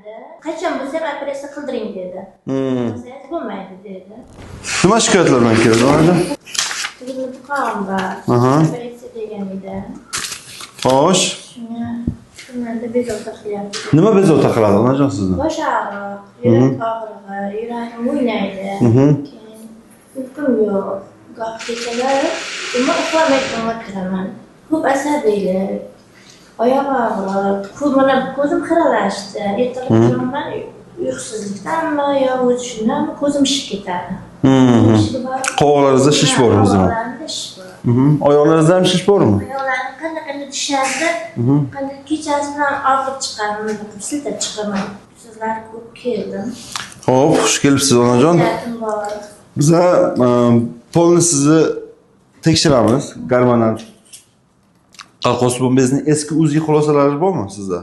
Deganda, qachon bo'lsa ham operatsiya qildiring dedi. Qilsangiz bo'lmaydi dedi. Nima shikoyatlar bilan keladi, onajon? Tug'ilib buqog'im bor. Aha. Operatsiya degan edi. Xo'sh. Shunga kunlarda bezovta qilyapti. Nima bezovta qiladi, onajon, sizni? Bosh og'riq, yurak og'rig'i, yuragim o'ynaydi. Keyin uyqum yo'q. Goh kechalari umuman uxlamay o'tiraman. Ko'p asabiylik, oyoq og'riq, ko'z, mana ko'zim xiralashdi. Ertalab turaman, uyqusizlikdanmi yo o'zi shundanmi, ko'zim shishib ketadi. Shishiga borib- Qovoqlaringizda shish bormi o'zini? Qovoqlarimda shish bor. Oyoqlaringizda ham shish bormi? Oyoqlarim qanday qanday tushadi, qanday kechasi bilan og'rib chiqadi, bunday qilib siltab chiqaman. Sizlar ko'p keldim. Xo'p, xush kelibsiz, onajon. Shikoyatim bor. Biza полный sizni tekshiramiz. Gormonal qalqon bezni eski УЗИ xulosalari bormi sizda?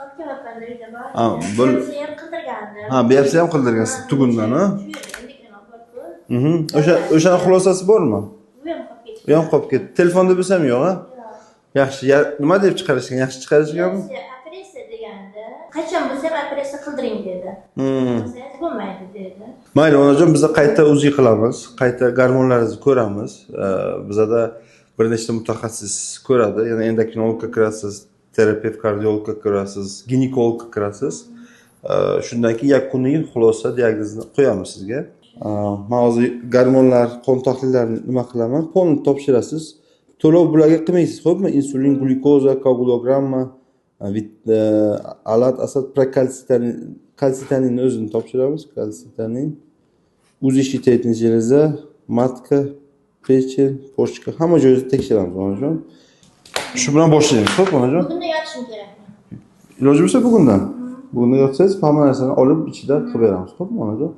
Olib uyda bor. Ha, Biopsiya ham qildirgandim. Ha, biopsiya ham qildirgansiz tugundan, ha? Shu yerda endokrinolog bor-ku. O'shani xulosasi bormi? Bu ham qolib ketdi. U ham qolib ketdi. Telefonda bo'lsa ham yo'q, ha? Yo'q. Yaxshi, nima deb chiqarishgan? Yaxshi chiqarishganmi? Biopsiya, operatsiya deganda, qachon bo'lsa ham operatsiya qildiring dedi. Qilsangiz bo'lmaydi dedi. Mayli, onajon, biza qayta УЗИ qilamiz, qayta gormonlaringizni ko'ramiz. Bizada bir nechta mutaxassis ko'radi. Ya'ni endokrinologga kirasiz, terapevt kardiologga kirasiz, ginekologga kirasiz. Shundan keyin yakuniy xulosa, diagnozni qo'yamiz sizga. Man hozir gormonlar, qon tahlillarini nima qilaman? Полный topshirasiz. To'lov bularga qilmaysiz, xo'pmi? Insulin, glyukoza, koagulogramma, alat, asad, prokalsitonin, kalsitoninni o'zini topshiramiz. Kalsitonin, УЗИ щитовидной железа, матка, печень, почка, hamma joyini tekshiramiz, onajon. Shu bilan boshlaymiz, xo'p, onajon? Bugun yotishim kerakmi? Iloji bo'lsa bugundan. Bugundan yotsangiz, hamma narsani olib ichida qilib beramiz, xo'pmi, onajon?